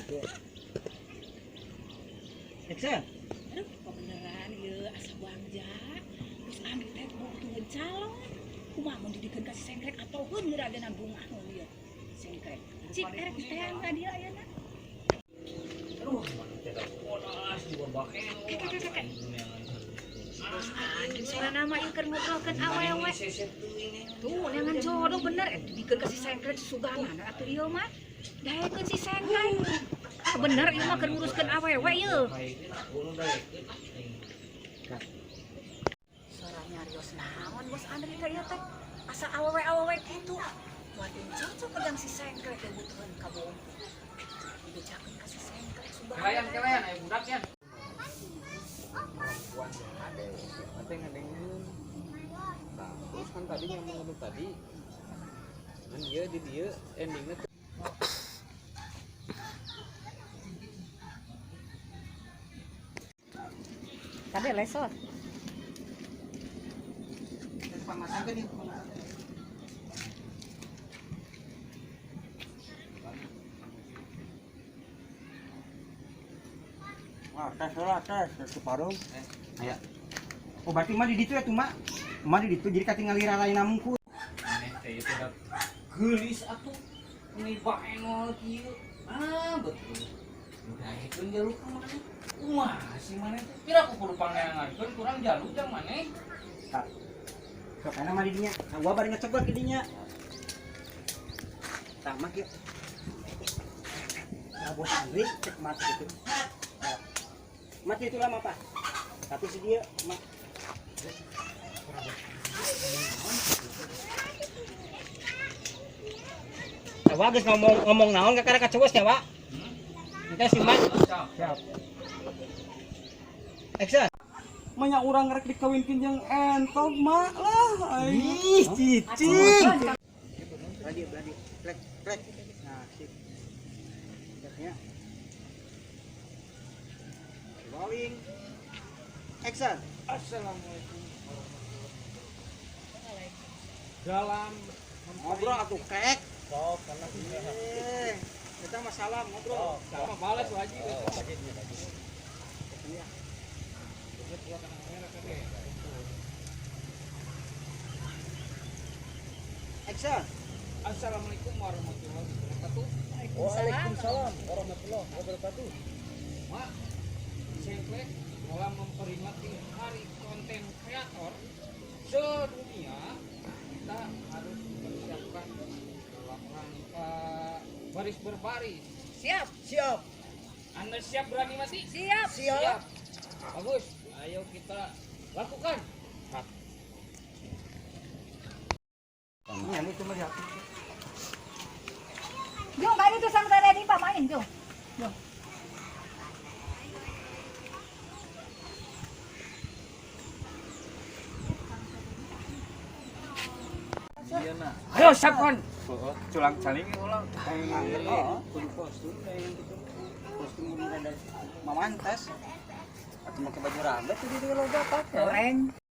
Action. Aduh, kok beneran ieu asa bangja. Terus Andri teh butuheun calon. Kumaha mun didikeun ka si Sengkrek atoheun geura bungah mun ieu. Sengkrek. Cik erek diteang ka dieu ayeuna. Aduh, mana teh da bodas di babakeno. Kek. Terus Andri sorana mah ieu keur ngobrolkeun awewe. Tuh, neangan jodoh bener didikeun ka si Sengkrek suganana atuh ieu mah. Daekeun si Sengkrek. Ah bener ieu mah keur nguruskeun awewe ieu. Sora nyarios naon Bos Andri teh ieu teh. Asa awewe-awewe kitu. Waduh, cocok jang si Sengkrek teh butuheun ka bom. Dibejakeun ka si Sengkrek sugan. Kelayan, kelayan, ayo budak ya. Perempuan ada, nanti ngedengerin. Nah, terus kan tadi ngomong itu tadi, kan dia di dia endingnya tuh. Tadi lesot. Pamasan nih. Wah, tes lah, tes, tes parung. Aya. Oh, berarti mah di ditu ya tuh, Mak. Mah di ditu jadi katingali raraina mungku. Aneh teh itu udah geulis atuh. Ini baenol kieu. Ah, betul. Udah itu jaluk ka maneh. Kumaha sih maneh teh? Pira ku kudu pangeangankeun kurang jaluk jang maneh. Tah. Sok kana mah di dinya. Nah, gua bari ngecebek di dinya. Tah mah kieu. Nah, Bos Andri cek mat gitu. Nah, mat itu lama, Pak. Tapi si dia, mak. Nah, wah, geus ngomong ngomong naon ka karek kacewes nya, Wak. Engke si Mat. Siap. Siap. Action. Banyak orang rek dikawinkeun jeung entog mak lah aing. Ih, cicing. Beradi, beradi. Klek, klek. Nah, sip. Siapnya. Rolling. Action. Assalamualaikum warahmatullahi wabarakatuh. Dalam Ngobrol atuh kek. Sok karena Eh, kita masalah ngobrol. sama balas wajib. Ini ya. Action. Assalamualaikum warahmatullahi wabarakatuh. Waalaikumsalam warahmatullahi wabarakatuh. Mak, Sengklek dalam memperingati Hari Konten Kreator sedunia, kita harus mempersiapkan dalam rangka baris berbaris. Siap. Siap. Anda siap berani mati? Siap. Siap. Bagus. Ayo kita lakukan. Ini itu mah di Jung, kali itu sama tadi Pak main, Jung. Jung. Ayo siapkan. Culang caling ulang. Kudu kostum kayak gitu. Kostum kudu rada mamantas. Atau make baju rambut tuh di loba pakai. Goreng.